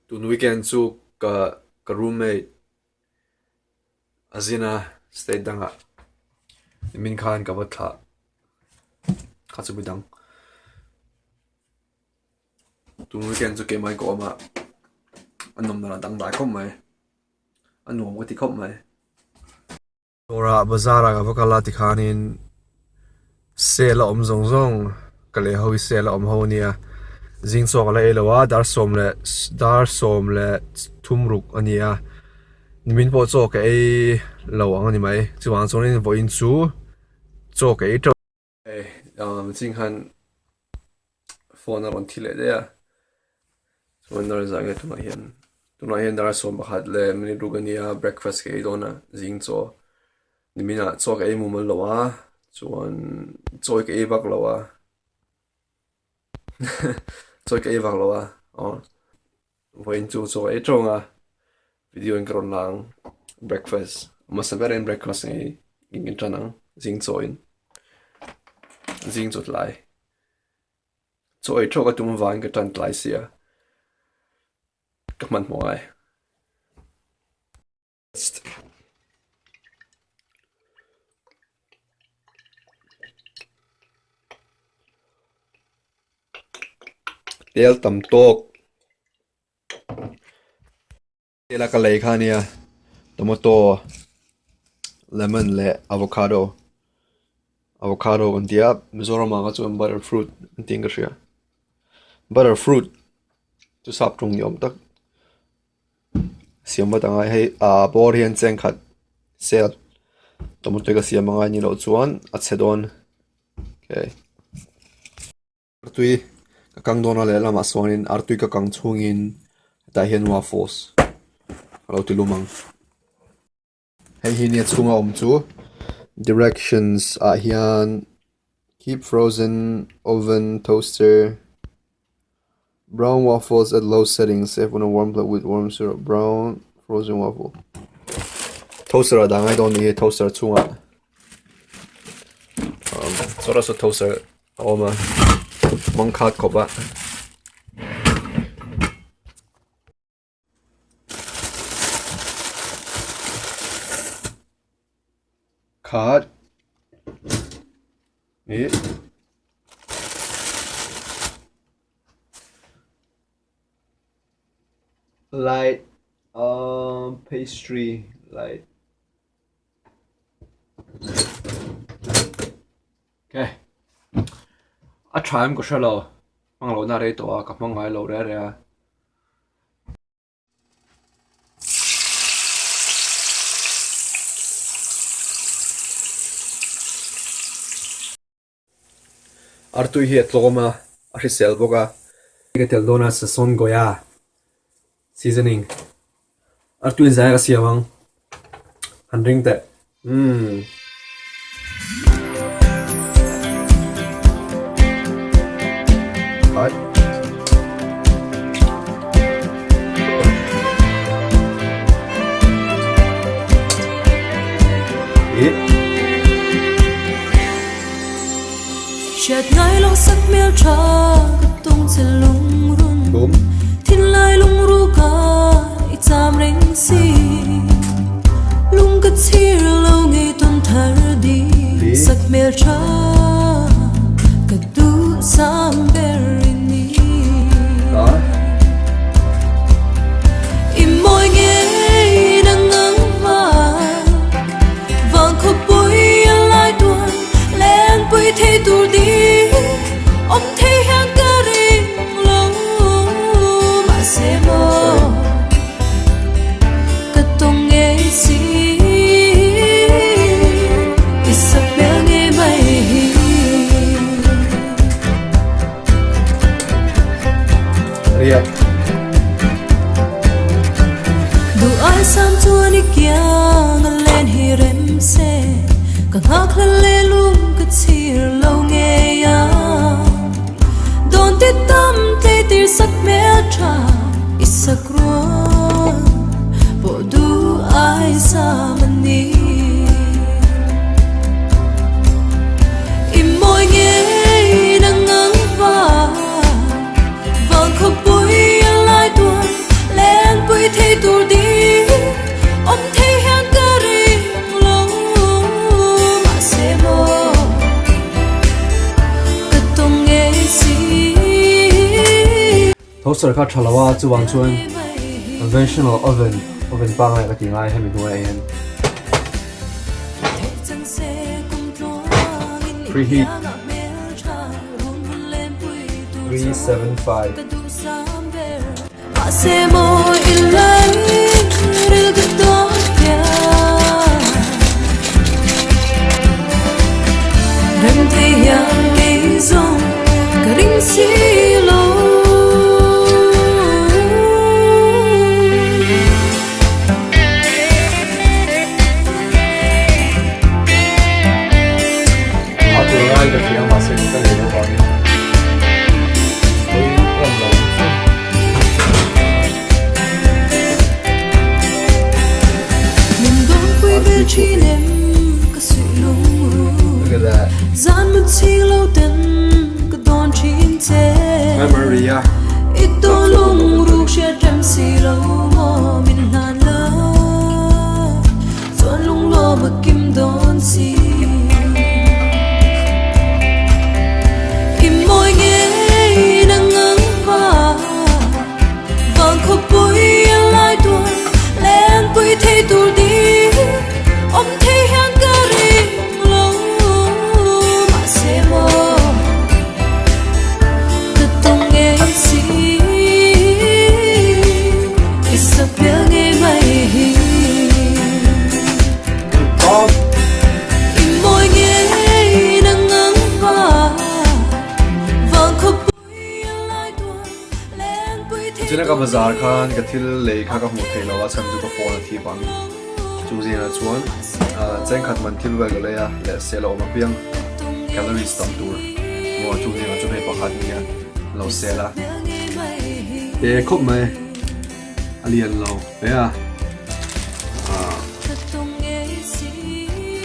Tun weekend chu ka ka roommate a zin a state dangah nimin khan ka va thlah kha chu midang. Tun weekend chu keimah in ka awm a, a nawm dan a dangdai khawp mai, a nuam ka ti khawp mai. Dawrah bazar ah ka va kal a tikhanin sale a awm zawng zawng ka leh ho hi sale a awm ho ania zing chhuak a la ei lo a dar sawm leh dar sawm leh thum ruk a ni a nimin pawh chaw ka ei lo ang a ni mai chuvang chuanin vawiin chu chaw ka ei teuh. Hei zing khan phone a rawn thi leh daih a chuan dar zah nge tunah hian tunah hian dar 11 leh minute ruk a nia breakfast ka ei dawn a zing chaw nimin ah chaw ka ei mumal lo a chuan chawi ka ei vak lo a chawi ka ei vak lo a aw. Vawiin chu chaw ei tawng a, video in ka rawn la ang breakfast hmasa ber in breakfast ngei in kan tan ang zing chaw in zing chaw tlai chaw ei tawk a tum avangin ka tan tlai sia ka hmanhmawh ngai. Tel tam tawk tel a ka lei kha ania tomato lemon leh avocado avocado an ti a Mizoram ah kha chuan butter fruit an tiin ka hria butter fruit chu sap tawng ni awm tak. Siam vat angai hei ah bawr hian cheng khat sale tomato ka siam angai ni loh chuan a chhe dawn okay artui ka kang dawn a lehlamah sawn artui ka kang chhungin hetah hian waffles a lo ti lum ang. Hei hi nia chhunga awm chu directions ah hian keep frozen oven toaster brown waffles at low settings save on a warm plate with warm syrup brown frozen waffle toaster ah dah ngai dawn a ni hei toaster chhungah umm sawta saw toaster a awm a hmang khat khawp a. Khat ih light umm pastry light okay a tha em ka hre lo hmang lohna rei tawh a ka hmang ngai lo reh reh a. Artui hi a tlawm a, a hrisel bawk a. Ka tel dawn a Sazon Goya seasoning artui zai ka siam ang han ring teh umm. thei tur ding awm thei hian ka ring lo mahse maw ka tawng ngei si. Toaster kha tha lo a chuvang chuan conventional oven oven pangngai ka ti ngai hemi hnuaiah hian preheat 375. A tur ngai ka hria mahse ka nei lo vangin vawiin awm lo ang chu. Look at that. Memory a. Chuna ka bazar khan ka thil lei kha ka hmuh theih lo a chhan chu ka phone a thi vangin chu zingah chuan chengkhat man thil vel ka lei a leh sel a awm apiang calories tam tur maw chu zingah chuan hei pakhat nia lo sel a te khawp mai a lian lo hle a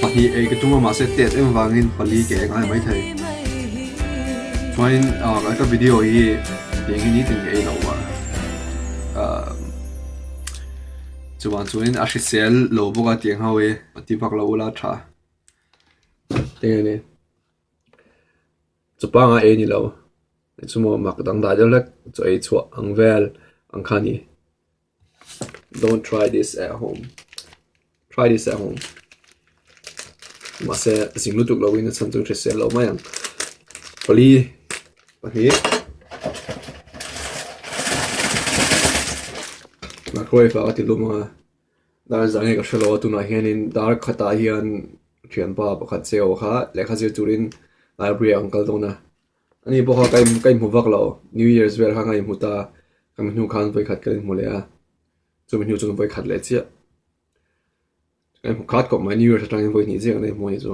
pahnih ei ka tum a mahse tet em vangin pali ke a ngai maithei chuanin ka video hi tiang hi nitin ka ei lo a chuvang chuanin a hrisel lo bawk a tiang ho hi ti vak lo ula tha eng nge ni Chu panga ei ni lo chumaw mak dangdai deuh hlek chaw ei chhuah ang vel ang kha a ni don't try this at home try this at home mahse zing lutuk lo in a chhan chu hrisel lo mai ang pali pahnih microwave ah ka ti lum ang a. Dar zah nge ka hre lo a tunah hianin dar khatah hian thianpa pakhat che aw kha lehkha zir turin library ah an kal dawn a ani pawh kha ka ka inhmu vak lo new years vel khan ka inhmu ta ka mi hnu khan vawikhat ka inhmu leh a chumi hnu chuan vawikhat leh chiah ka inhmu khat khawp mai new years atangin vawi hnih chiah kan inhmu a ni chu.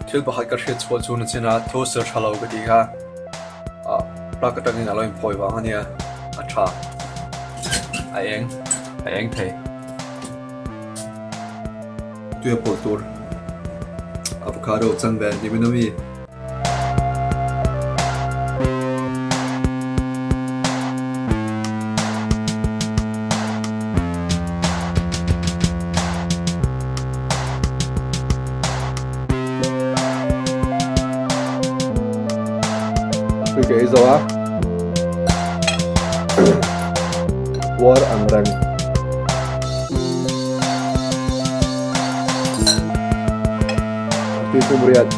Thil pakhat ka hriat chhuah chu nachin a toaster tha lo ka tih kha ah plug atangin a lo inphawi vang a nia a tha a eng a eng thei tui a pawlh tur avocado chanve ni min ami. Tui ka ei zo a puar ang reng. Tui pum riat.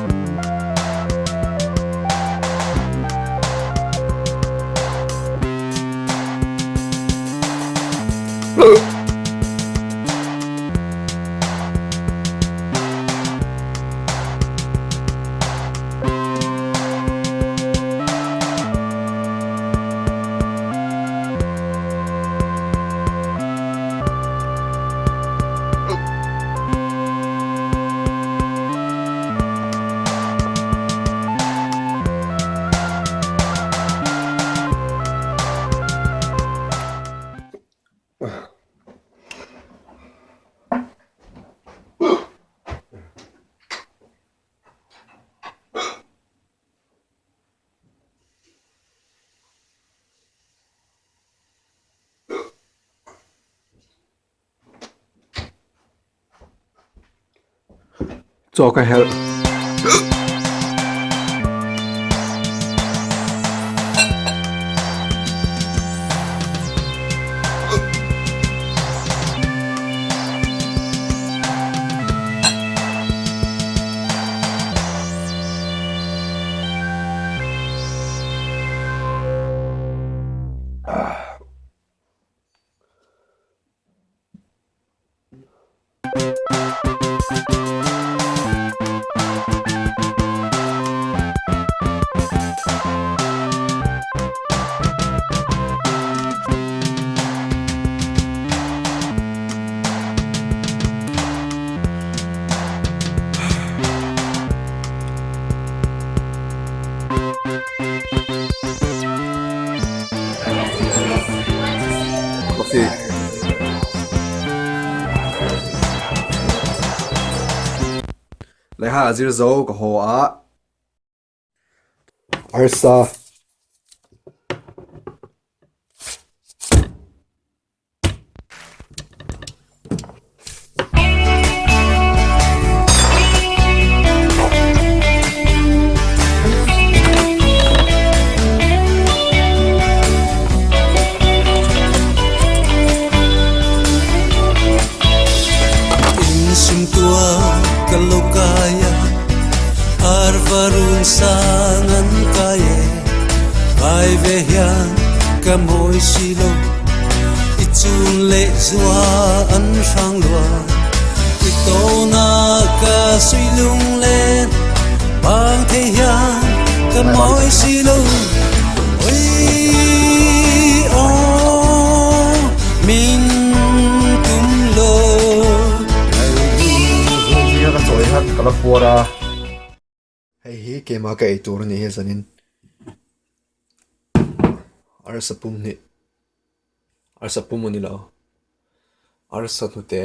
Chaw ka helh. Coffee. Lehkha a zir zo ka haw a. Arsa. Zinga ka chawi khan ka la puar a, hei hi keimah ka ei tur a ni hi zanin arsa pum hnih arsa pum a ni lo arsa hnute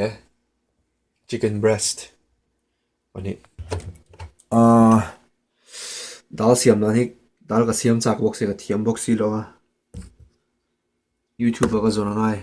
chicken breast pahnih ahh dal siam dan hi dal ka siam chak bawk sia ka thiam bawk si lo a youtube ah ka zawn a ngai.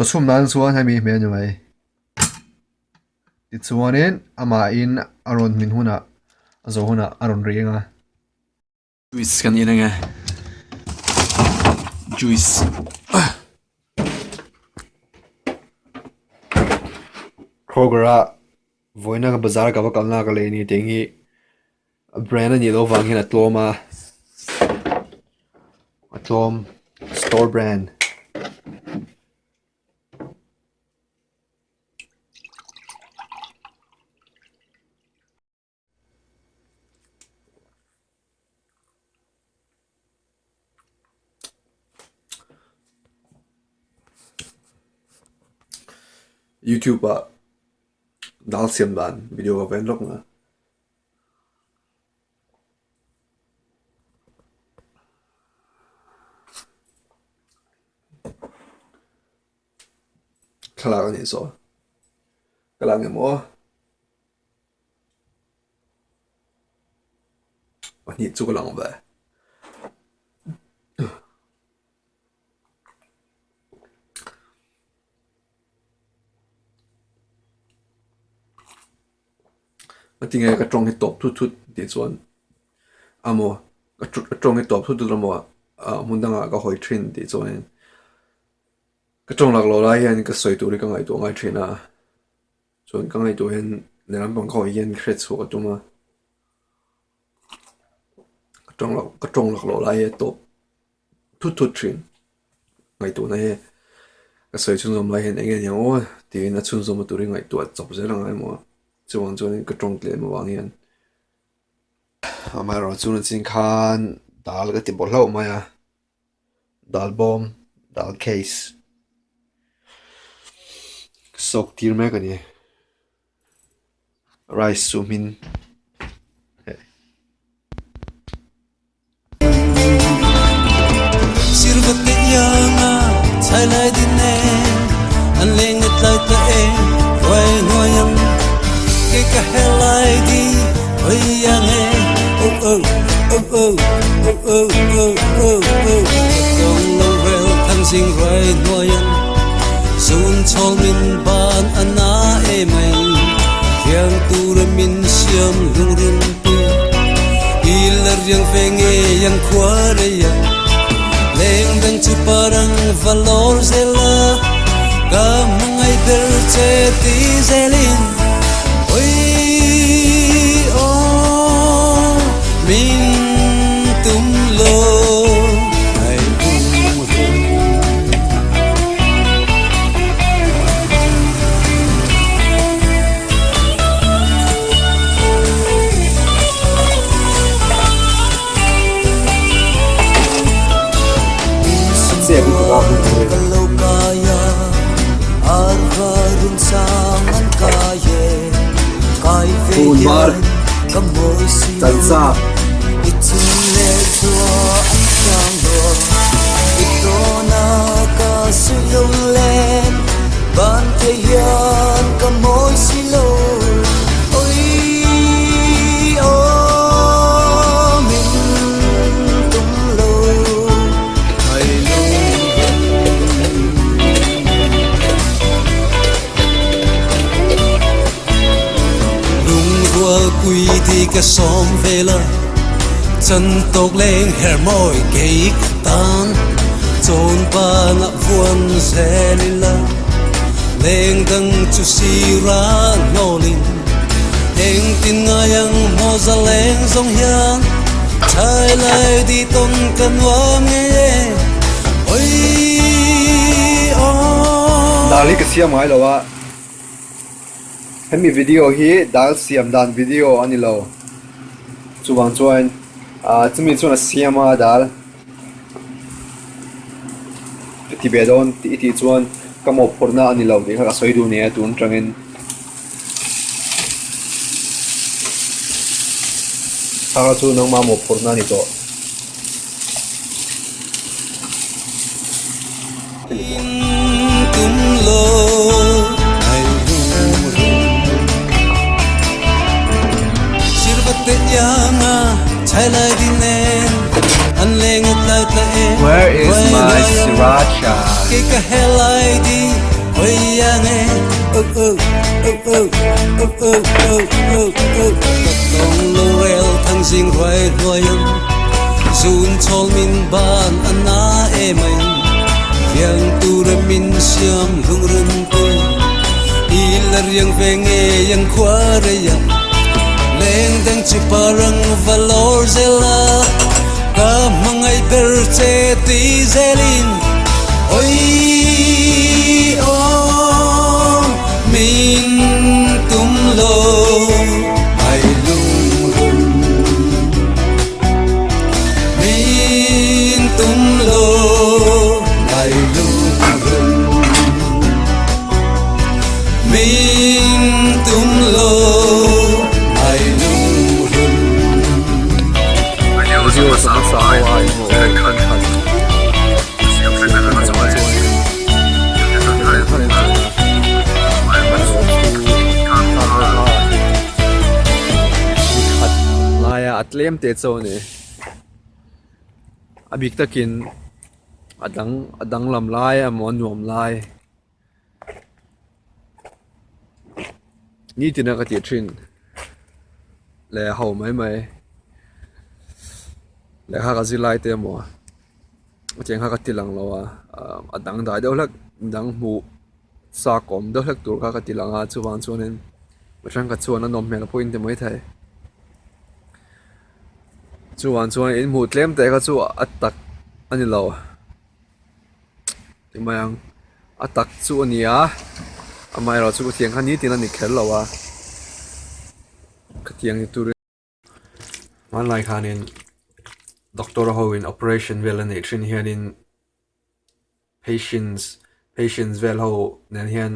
Chaw chhum nan chuan hemi hmel ni mai tichuanin amahin a rawn hmin hunah a zawh hunah a rawn ri ang a. Juice kan in ange juice Kroger a vawiina ka bazar ka va kalna ka lei a ni tih hi brand a nih loh vang hian a tlawm a a tlawm store brand. Youtube ah dal siam dan video ka ven lawk na. Thlalak a nih saw ka la ngem aw. Pahnih chu ka lang ve. A ti nge ka tawng hi tawp thut thut tih chuan amaw ka tawng hi tawp thut thut amaw hmun dangah ka hawi thin tih chuanin ka tawng laklawh lai hian ka sawi tur hi ka ngaihtuah ngai thin a. Chuan ka ngaihtuah hian lehlam pang ka hawi hian hriat chhuah ka tum a, ka tawng loh ka tawng lak loh lai hi a tawp thut thut thin. Ngaihtuahna hi ka sawi chhunzawm lai hian eng nge niang aw tiin a chhunzawm turin ngaihtuah chawp zel ang emaw chuvang chuanin ka tawng tlem avang hian. Amaherawhchu nachin khan dal ka ti bawlh hlauh mai a, dal bawm, dal case sawk tir mek a ni. Rice chu hmin Phunbar chansa. Dal hi ka siam ngai lo a, hemi video hi dal siam dan video a ni lo. Chuvang chuan ah chumi chuan a siam a dal ka ti ve dawn tih i tih chuan ka mawhphurhna a ni lo tih kha ka sawi duh nia tun atangin. Thar chu nangmah mawhphurhna a ni tawh. Where is my sriracha? Laia a tlem teh chauh a ni a bik takin a dang a danglam lai emaw a nuam lai nitin a ka tih thin leh ho mai mai lehkha ka zir lai te emaw a cheng kha ka ti lang lo a ah a dang dai deuh hlek dang hmuh chak awm deuh hlek tur kha ka ti lang a chuvang chuanin mi thenkhat chuan a nawm hmel pawhin ti maithei chuvang chuan in hmuh tlem teh kha chu a tak a ni lo. Ti mai ang a tak chu a ni a amaherawh chu khatiang kha nitin a ni kher lo a khatiang ni turin. Hmanlai khanin doctor ho in operation vel a neih thin hianin patients patients vel ho nen hian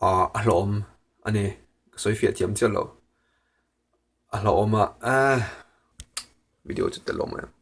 ah a hlawhawm a ni ka sawi fiah thiam chiah lo a hlauhawm a eh video chu tel lo mai ang.